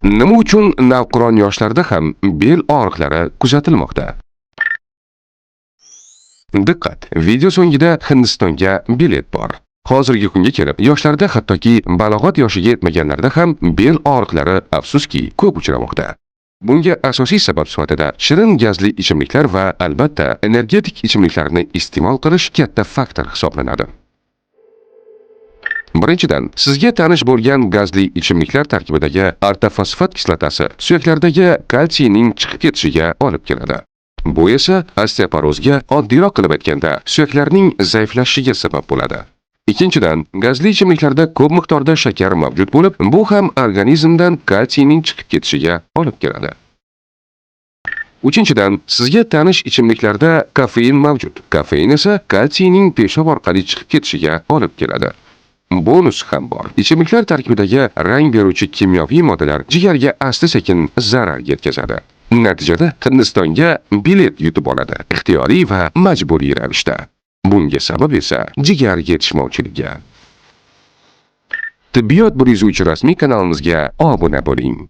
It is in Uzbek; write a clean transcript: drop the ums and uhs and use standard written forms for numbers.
Nima uchun navqiron yoshlarda ham bel og'riqlari kuzatilmoqda? Diqqat! Video so'ngida Hindistonga bilet bor. Hozirgi kunga kelib, yoshlarda, hattoki balog'at yoshiga yetmaganlarda ham bel og'riqlari, afsuski, ko'p uchramoqda. Bunga asosiy sabab sifatida shirin gazli ichimliklar va albatta energetik ichimliklarni iste'mol qilish katta faktor hisoblanadi. Birinchidan, sizga tanish bo'lgan gazli ichimliklar tarkibidagi ortofosfat kislotasi suyaklardagi kalsiyning chiqib ketishiga olib keladi. Bu esa osteoporozga, oddiyroq qilib aytganda, suyaklarning zaiflashishiga sabab bo'ladi. Ikkinchidan, gazli ichimliklarda ko'p miqdorda shakar mavjud bo'lib, bu ham organizmdan kalsiyning chiqib ketishiga olib keladi. Uchinchidan, sizga tanish ichimliklarda kofein mavjud. Kofein esa kalsiyning peshob orqali chiqib ketishiga olib keladi. Bonus ham bor. Ichimliklar tarkibidagi rang beruvchi kimyoviy moddalar jigarga asta-sekin zarar yetkazadi. Natijada Hindistonga bilet yutib oladi, ixtiyoriy va majburiy ravishda. Bunga sabab esa jigar yetishmovchiligi. Tibbiyot 103 rasmiy kanalimizga obuna bo'ling.